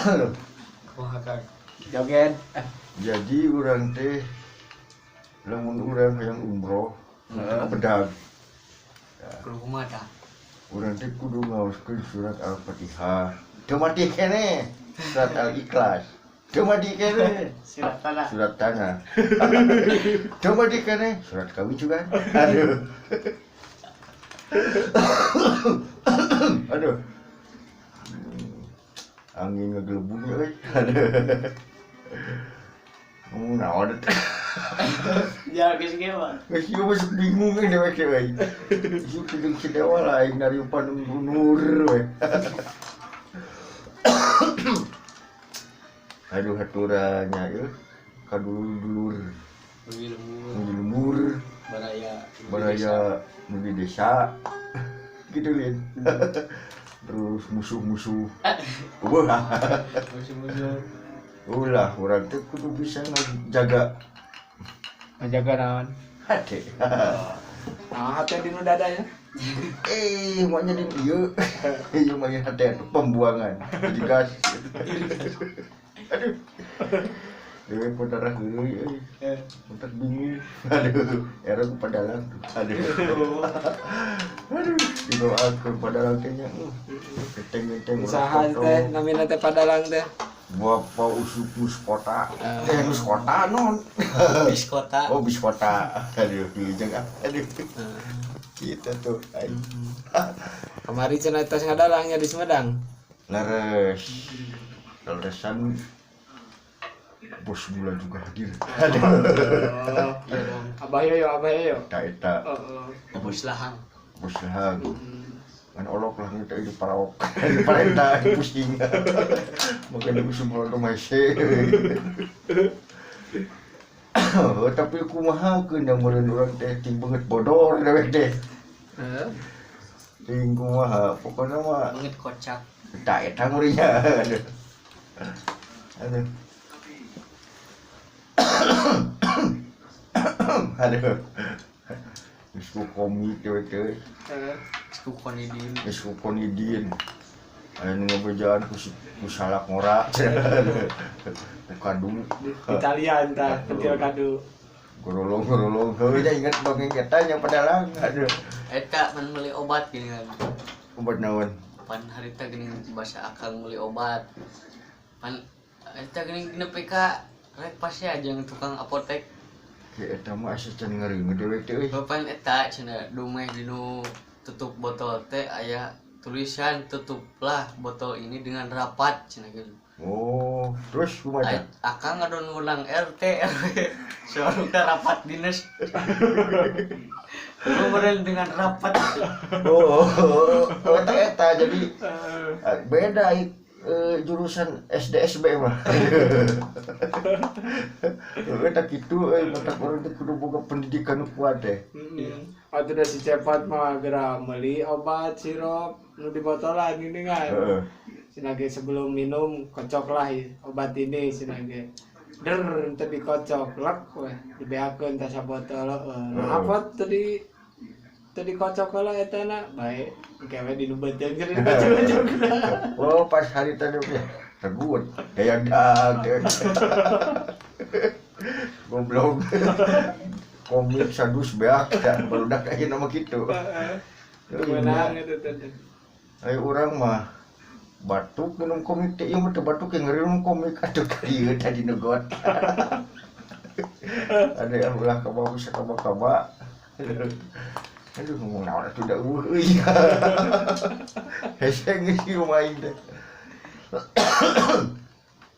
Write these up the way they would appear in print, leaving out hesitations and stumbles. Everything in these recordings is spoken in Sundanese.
Kumaha, Kang? Joget. Jadi urang teh lamun urang hayang umroh bedag. Kudu kumaha tah? Urang teh kudu ngaoskeun surat Al-Fatihah. Teu mati keneh surat Al-Ikhlas. Teu mati keneh Surat tanah. Surat tanah. Teu mati keneh surat kawin juga. Aduh. Aduh. Angin ngegelebung ya euy. Aduh. Ngomong naon teh? Ya geus kieu mah. Geus ieu masuk bingung euy dewek teh euy. Ieu jeung si Dewa lah aing nariupan nur we. Aduh, haturanya ieu ka dulur-dulur. Bagi lembur, nu di lembur, baraya, baraya nu di desa gitu lin. Terus musuh-musuh. Wah, musuh-musuh. Ulah urang teh kudu bisa ngajaga Ngajaga naon? Hate. Nah, hate di nu dada ya. Eh, maunya di ieu. Ieu mah hate atuh pembuangan. Jadi gas. Aduh. Dewe pun darah heureuy euy. Entar bingung. Aduh, era ku padalang tuh. Aduh. Aduh, didoakeun padalang teh nya. Genteng-genteng ulah Saha foto. Teh namina teh padalang teh? Bapak usup nus kota. Eh, nus kota non. Bis kota. Oh, bis kota. Aduh, wilujeng ah. Aduh. Gitu tuh. Aing. Kamari cenah tos ngadalangnya di Sumedang. Leres. Leresan bos mula juga hadir. Aduh. Oh, Iya dong. Abah Yoyo, Abah Yoyo. Eta eta Heeh. Bos lahang. Bos lahang. Kan olok lah kita di paraok. Di parenta pusing. Makanya usum holo mese. Oh, tapi kumaha keun yang meureun urang teh ting beungeut bodor dewek teh. Heeh. Ting kumaha pokona mah Banget kocak. Eta eta ngurinya. Aduh. Aduh. Aduh. Geus ku komik dewek teh. Heeh. Ku konidin. Geus ku konidin. Aya nu ngabejaan ku si ku salak ngora. Ku kadu. Di Italian tah, pentil kadu. Gorolong-gorolong. Heuh nya inget dongeng eta nya padalang. Aduh. Eta pan meuli obat gini kan. Obat naon? Pan harita gini bahasa akang meuli obat. Pan eta gini nepi ka rek pasti aja yang tukang apotek. Ke eta mah asa can ngeureung dewek teh euy. Bapak eta cenah dumeh dinu tutup botol teh aya tulisan tutuplah botol ini dengan rapat cenah gitu. Oh, terus kumaha? Ai, akang ngadon ngulang RT RW soalnya rapat dinas. Lu meureun dengan rapat. Oh, oh, oh, eta eta jadi beda jurusan SDSB mah. Eta kitu euy, matak urang teh kudu boga pendidikan nu kuat teh. Heeh. Atuh da si Cepot mah geura meuli obat sirup nu di botolan ini kan. Heeh. Cenah ge sebelum minum kocoklah obat ini cenah ge. Der teu dikocok lek weh dibeakeun tah sabotol heeh. Nah, apa tadi teu dikocok heula eta na bae engke we dinu beuteung jadi dikocok-kocok. Oh, pas hari tadi teh tegut daya dag teh. Goblok. Komik sadus beak dan barudak ayeuna mah kitu. Heeh. Menang itu teh. Ayo urang mah batuk minum komik teh ieu mah teu batuk yang ngeri minum komik atuh ka dieu tadi nu got. Ada yang ulah ka bawah bisa kaba-kaba. Aduh, ngomong naon atuh da eueuh euy. Hese geus ieu mah aing teh.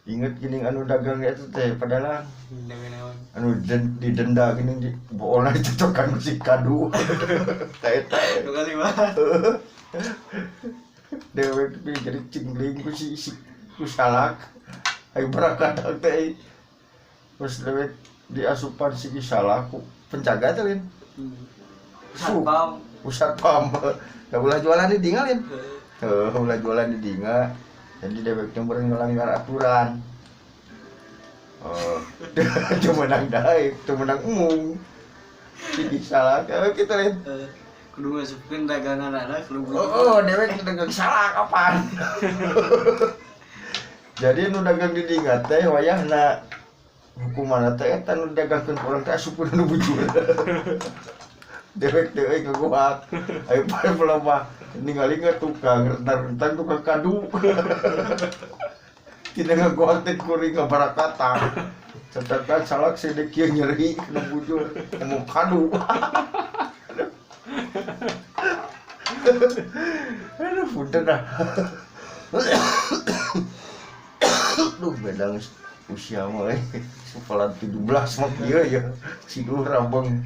Ingat gini anu dagang eta teh padalang. Dagang naon? Anu didenda gini di bola dicocokan ku si kadu. Ta eta. Nu kalima. Dewek teh jadi cingling ku si, si ku salak. Ayo berangkat teh. Terus dewek diasupan si salak ku penjaga teh lin. Satpam. Ku satpam. Da ulah jualan di dinga lin. Heuh, ulah jualan di dinga. Jadi dewek teh meureun ngelanggar aturan. Oh, teu meunang daek, teu meunang embung. Si salak kita lin. Kudu ngasupkeun dagangan anak kudu. Oh, oh, dewek dagang salak apaan? Jadi nu dagang di dinya teh wayahna hukuman teh eta nu dagangkeun ku urang teh asupkeun nu bujur. Dewek teh euy ngagoak. Ayo pae pelabah ningali nggak tukang rentang-rentang tukang kadu. Tina ngagoak teh kuring ngabarakata. Catatan salak sedek kieu nyeri nu bujur ngomong kadu. Aduh, punten dah. Duh, beda usia mah euy. Sepelan 17 mah kieu ya. Siduh rabeng.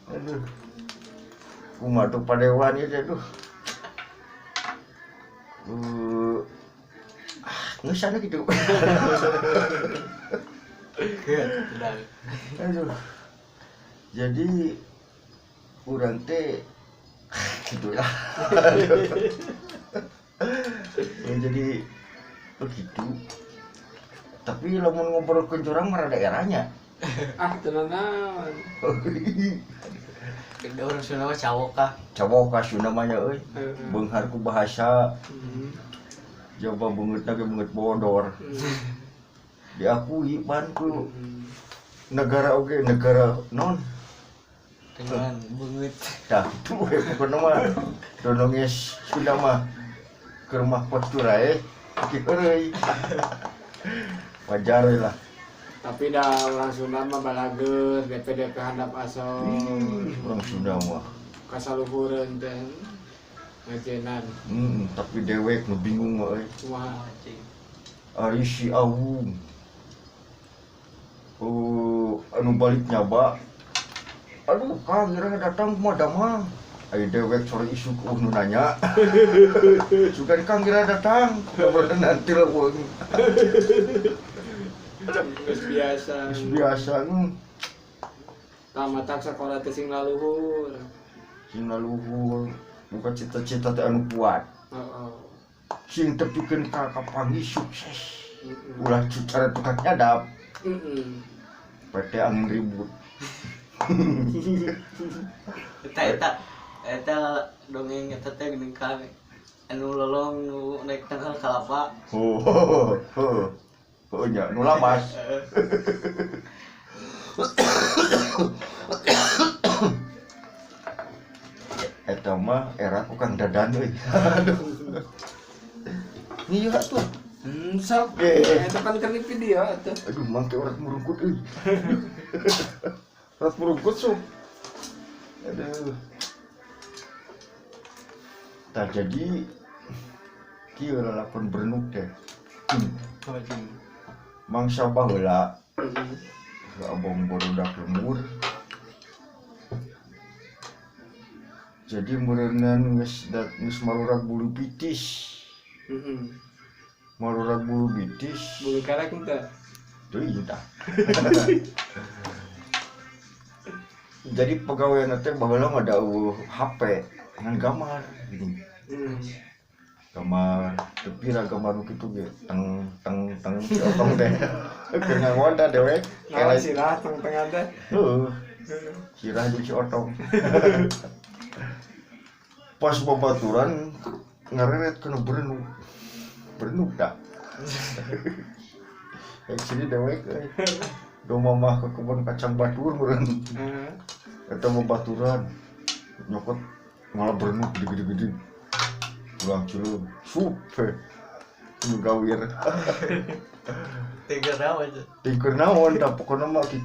Aduh. Kumaha tuh padewan ieu teh duh. Geus sana kitu. Aduh. Jadi urang teh gitu lah. Ya, jadi begitu. Tapi lamun ngobrolkeun curang mah rada eranya. Ah, teu naon. Ada orang Sunda mah cawok kah? Cawok ka Sunda mah nya euy. Beunghar ku bahasa. Jawa beungeutna ge beungeut bodor. Diakui pan ku negara oge negara non. Dengan beungeut. Tah kitu we pokona mah. Dongeng Sunda mah ke rumah postur ae kieu euy. Wajar lah. Tapi dah orang Sunda mah balageus, DPDP handap asal. Orang Sunda mah kasaluhureun teh ngajenan. Tapi dewek nu bingung mah euy. Kumaha? Ari si Awung. Oh, anu balik nyaba. Aduh, Kang, geura datang mah damang. Ari dewek sore isuk nu nanya. Sugan Kang geura datang. Kabar nanti leuweung. Geus biasa. Geus biasa. Tah matak sakola teh sing laluhur. Sing laluhur, bukan cita-cita teh anu kuat. Heeh. Sing tepikeun ka kapanggih sukses. Ulah cara tukang nyadap. PT angin ribut. Eta eta dongeng eta teh geuning ka anu lolong nu naik tangkal kalapa. Oh, heeh. Oh nya, nu lamas. Eta mah era ku Kang Dadan euy. Aduh. Ieu atuh. Sok. Eta kan keur video atuh. Aduh, mangke urat murungkut euy. Urat murungkut sok. Aduh. Tah jadi kieu lalakon berenuk teh. Mangsa baheula abong barudak lembur. Jadi meureunan geus geus marurag bulu bitis. Marurag bulu bitis. Bulu karek teh. Teuing tah. Jadi pegawai teh baheula mah da eueuh HP ngan gambar gini. Gambar teu pira gambar nu kitu ge teng teng teng si otong teh. Keur ngangoda dewek. Naon sirah teng tengan teh? Heuh. Sirah jeung si otong. Pas babaturan ngareret kana berenuk. Berenuk dah. Ek sini dewek euy. Do mamah ke kebun kacang batur meureun. Eta babaturan nyokot malah berenuk gede-gede. Pulang cileung, sup we. Nu gawir. Tiga naon aja. Tiga naon da pokona mah kieu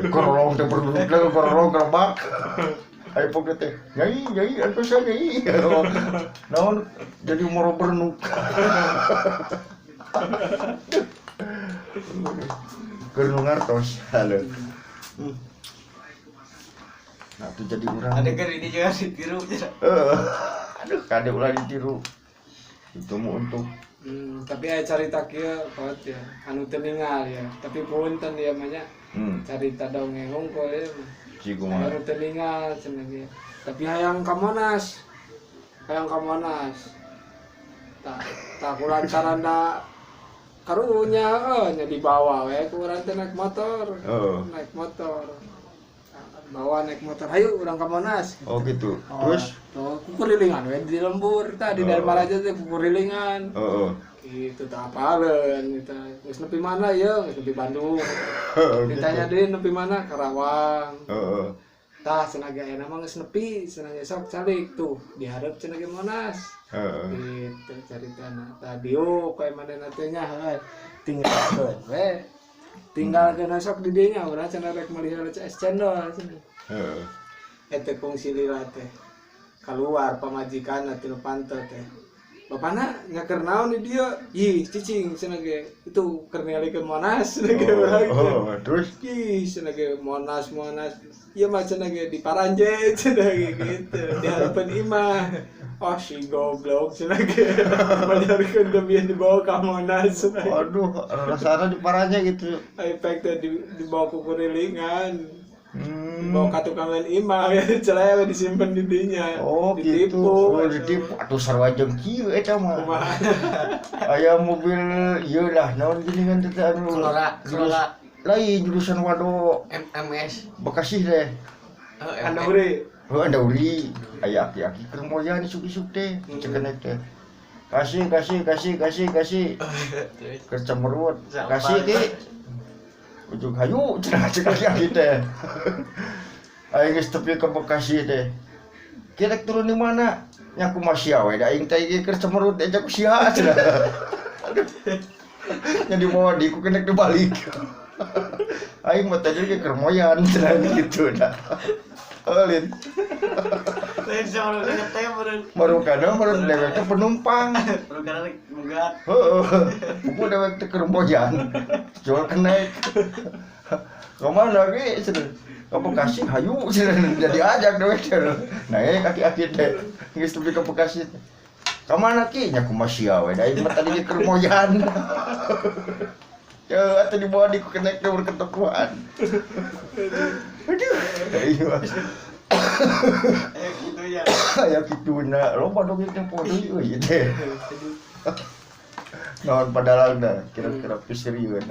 korolong teh berenuk teh korolong kerebak. Ayo pokoknya teh, nyai, nyai, atuh saya nyai. Naon jadi moro berenuk. Keur nu ngartos, halo. Nah, tuh jadi urang. Ada kan ini jangan ditiru. Aduh, kade ulah ditiru. Itu mu untuk. Tapi aya carita kieu kot ya, anu teu ninggal ya. Tapi punten ieu mah nya. Carita dongeng hungkul ieu mah. Kumaha? Anu teu ninggal cenah ge. Tapi hayang ka Monas. Hayang ka Monas. Tah, tah kulantaran da karunya nya dibawa we ku urang teh naik motor. Naik motor. Bawa naik motor, ayo urang ka Monas. Oh gitu. Oh, terus tuh kukurilingan we di lembur tadi Oh. dari Dharmaraja teh kukurilingan. Heeh. Gitu tak apaleun gitu. Geus nepi mana ya? Geus nepi Bandung. Ditanya deui nepi mana? Karawang. Heeh. Tah cenah ge ayeuna mah geus nepi, cenah ge sok calik tuh dihareup cenah ge Monas. Heeh. Gitu caritana. Tah diuk we manehna teh nya heuh. Tinggalkeun we. Tinggalkeun sok di dieu nya urang cenah rek meuli heula es cendol cenah. Heeh. Eta kungsi lila teh. Keluar pamajikanna ti nu panto teh. Bapana nya keur naon di dieu? Ih, cicing cenah ge. Itu keur ningalikeun Monas cenah ge urang teh. Oh, terus Ih, cenah ge Monas Monas. Ieu mah cenah ge di Paranje cenah ge gitu. Di hareupeun imah. Oh si goblok cenah ge. Bayarkeun demi dibawa ka Monas cenah. Waduh, rasanya di parahnya gitu. Efek teh dibawa ku kurilingan. Dibawa ka tukangan imah celaya we disimpen di dinya. Oh gitu. Ditipu. Oh ditipu. Atuh sarua jeung kieu eta mah. Kumaha? Aya mobil ieu lah naon gini kan teh anu. Corolla, Corolla. Lain jurusan Wado MMS. Bekasi deh. Oh, Andauri. Oh Andauri. Aya aki-aki keur moyan isuk-isuk teh, cekenek teh. Kasih kasih kasih kasih kasih. Terus Keur cemerut. Sampah. Kasih ki. Ujung hayu cenah cek aki-aki teh. Aing geus tepi ke Bekasi teh. Kira turun di mana? Nya kumaha sia we da aing teh ieu keur cemerut diajak ku sia cenah. Aduh. Nya dibawa di ku kenek dibalik. Aing mah tadi ge keur moyan cenah gitu dah. Euleun. Lain sama lu nyetem beureun. Baru kadang baru dewek teh penumpang. Baru karena mugat. Heeh. Buku dewek teh keur moyan. Jual kenek. Kemana ge cenah? Ke Bekasi hayu cenah jadi ajak dewek teh. Naik aki-aki teh. Geus tepi ke Bekasi. Ka mana ki? Nya kumaha sia we da aing mah tadi ge keur moyan. Ya atuh dibawa di ku kenek teh berketepuan. Aduh. Ayo. Eh gitu ya. Aya kituna loba dongeng teh poho deui euy teh. Naon padalangna kira-kira pisirieun.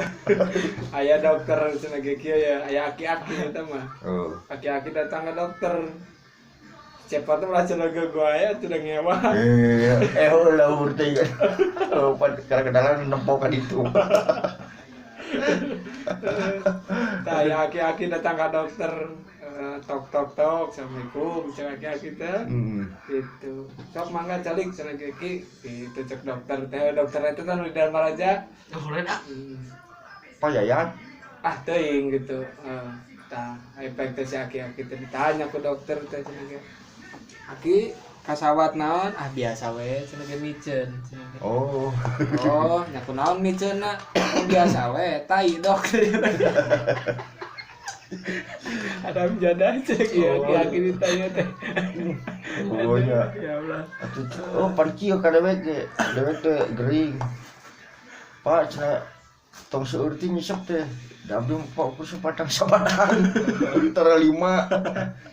Aya dokter cenah ge kieu ya, aya aki-aki eta mah. Oh. Aki-aki datang ke dokter. Cepat mah cenah ge gua aya cenah ngewa. Eh ulah umur teh. Oh, kadang-kadang nempo ka ditu. Tah aya aki-aki datang ke dokter. Tok tok tok, assalamualaikum, cenah aki-aki teh. Gitu. Sok mangga calik cenah ge ki. Gitu cek dokter teh, dokter itu kan di Dharmaraja. Boleh ah. Pak Yayan. Ah teuing gitu. Tah efek teh si aki-aki teh ditanya ku dokter teh cenah ge. Aki kasawat naon? Ah biasa we cenah ge miceun cenah ge. Oh. Oh, nya kunaon miceunna? Oh, biasa we, tai dok. Ada jadah cek ya, aki-aki ditanya teh. Oh ya. Ya Allah. Atuh oh pan kieu ka dewek ge. Dewek teh gering. Pak cenah tong seueur teh nyesep teh. Da abdi mah pak ukur sapatang sapatang. Antara 5.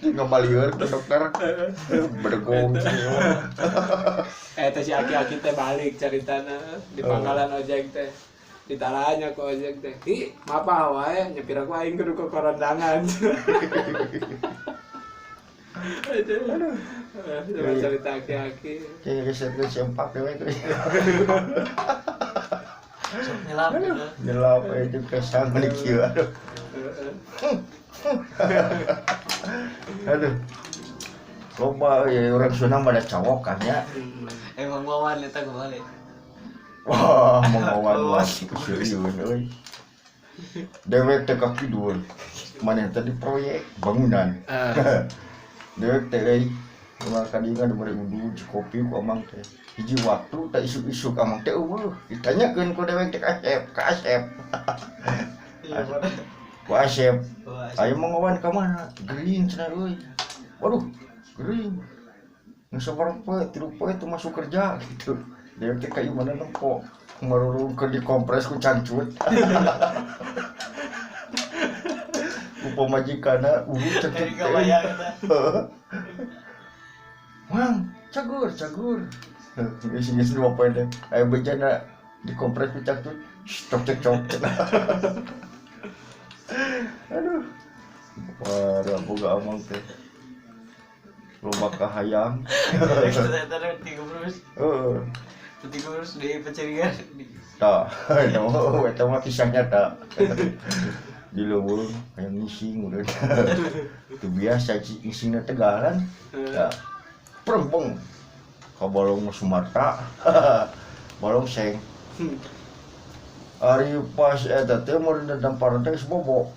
Di ngabalieur ke dokter. Bedegong cenah. Teh si aki-aki teh balik caritana di pangkalan ojek teh. Ditaranya ku ojek teh. Ih, mapah wae nyepir aku aing kudu ke korondangan. Aduh. Coba cerita aki-aki. Kayak geser-geser sempak dewek teh. Sok nyelap gitu. Nyelap itu kesan balik kieu aduh. Aduh. Loba ya orang Sunda mah ada cawokan nya. Emang wawan eta kembali. Wah, mau wawan serius euy. Dewek teh ka kidul. Maneh teh di proyek bangunan. Dewek teh euy. Ulah ka dieu kan diberi udud kopi ku amang teh. Hiji waktu teh isuk-isuk amang teh eueuh. Ditanyakeun ku dewek teh ka Asep, ka Asep. Ku Asep. Ayo mau ngawan ka mana? Gering cenah euy. Waduh, gering. Geus sabaraha poe, 3 poe teu masuk kerja gitu. Dewek teh ka ieu mana nempo. Marurung keur dikompres ku cangcut. Ku pamajikanna urut cangcut Kayak teh. kebayang eta. Mang, cagur, cagur. Geus 2 poe teh. Aya bejana dikompres ku cangcut. Cok cek cok. Aduh. Wah, boga amang teh. Loba kahayang. Eta tiga terus. Heeh. Tiga terus di peceringan. Tah, no, eta mah kisah nyata. Di leuweung hayang ngising udah. Itu biasa ngisingna tegalan. Ya. Prempong. Ka balong Sumatera. Balong seng. Ari pas eta teh meureun dampar teh geus bobo.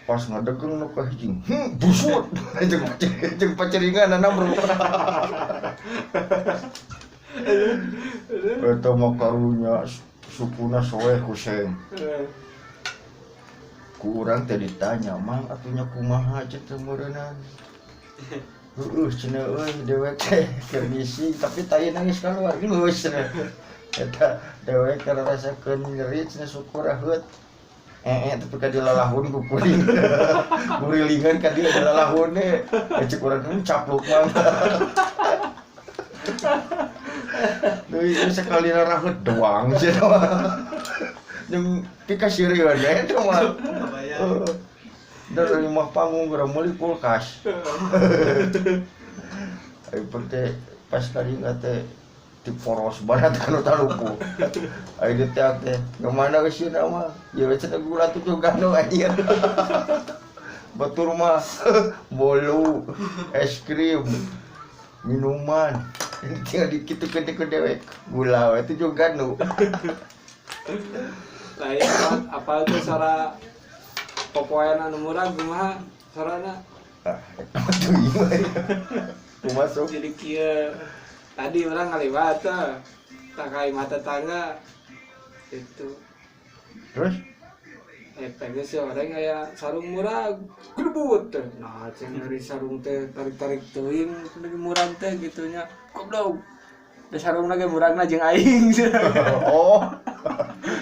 Pas ngadegeng nu kahiji, busut. Jeung jeung paceringan bro. Eta mah karunya sukuna soeh ku seng. Ku urang teh ditanya, "Mang atunya kumaha cenah teh meureunan?" Heueuh cenah euy dewek teh keur ngising tapi tai nangis keluar geus cenah. Eta dewek keur rasakeun nyeri cenah syukur aheut. Tapi ka dilalahun ku kuring. Gurilingan ka dieu dilalahun we. Cek urang teh capluk mah. Deui sekali rarahut doang cenah mah. Jeung pikasirieun we eta mah. Dari imah panggung geura meuli kulkas. Ayo teh pas tadi teh di poros barat kanu talupu. Ayo di teh teh kemana ke sini mah? Ya cenah gula tuh gano anjir. Batur mah bolu, es krim, minuman. Tinggal dikitukeun teh ku dewek. Gula we tujuh ganu. Lain apa tuh suara popoean anu murah kumaha suarana? Ah, eta mah teuing we. Kumaha sok? Jadi kieu tadi orang ngaliwat teh tak ka imah tetangga itu. Terus? Pengen sih orang kayak sarung murah gelebut teh. Nah, cing dari sarung teh tarik-tarik teuing lagi murah teh gitunya. Goblok. Da sarung lagi murahna jeung aing. Oh.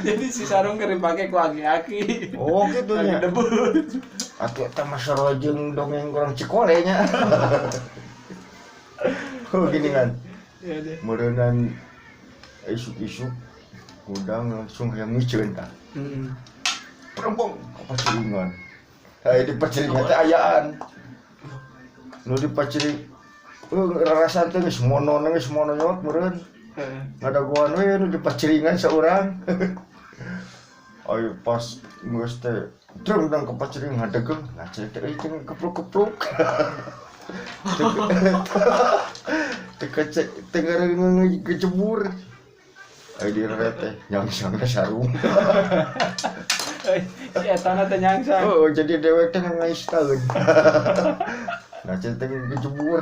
Jadi si sarung keur dipake ku aki-aki. Oh gitu Lagi nya. debut. Atuh eta mah sarua jeung dongeng urang Cikole nya. Oh gini kan. Ya deh. Meureunan isuk-isuk kudang langsung hayang miceun tah. Heeh. Perembong ka paciringan. Hai di paciringan teh ayaan. Nu di paciring rarasan teh geus mono geus mononyot meureun. Heeh. Ngadagoan we nu di paciringan saurang. Ayo pas geus teh dreng dang ke paciring ngadegeng, nah cenah teh euy teh kepluk-kepluk. Teu kecek teu kecebur. Ayo direret teh nyangsangna sarung. Si etana teh nyangsang. Oh, jadi dewek teh ngais taeun. Nah cenah teh kecebur.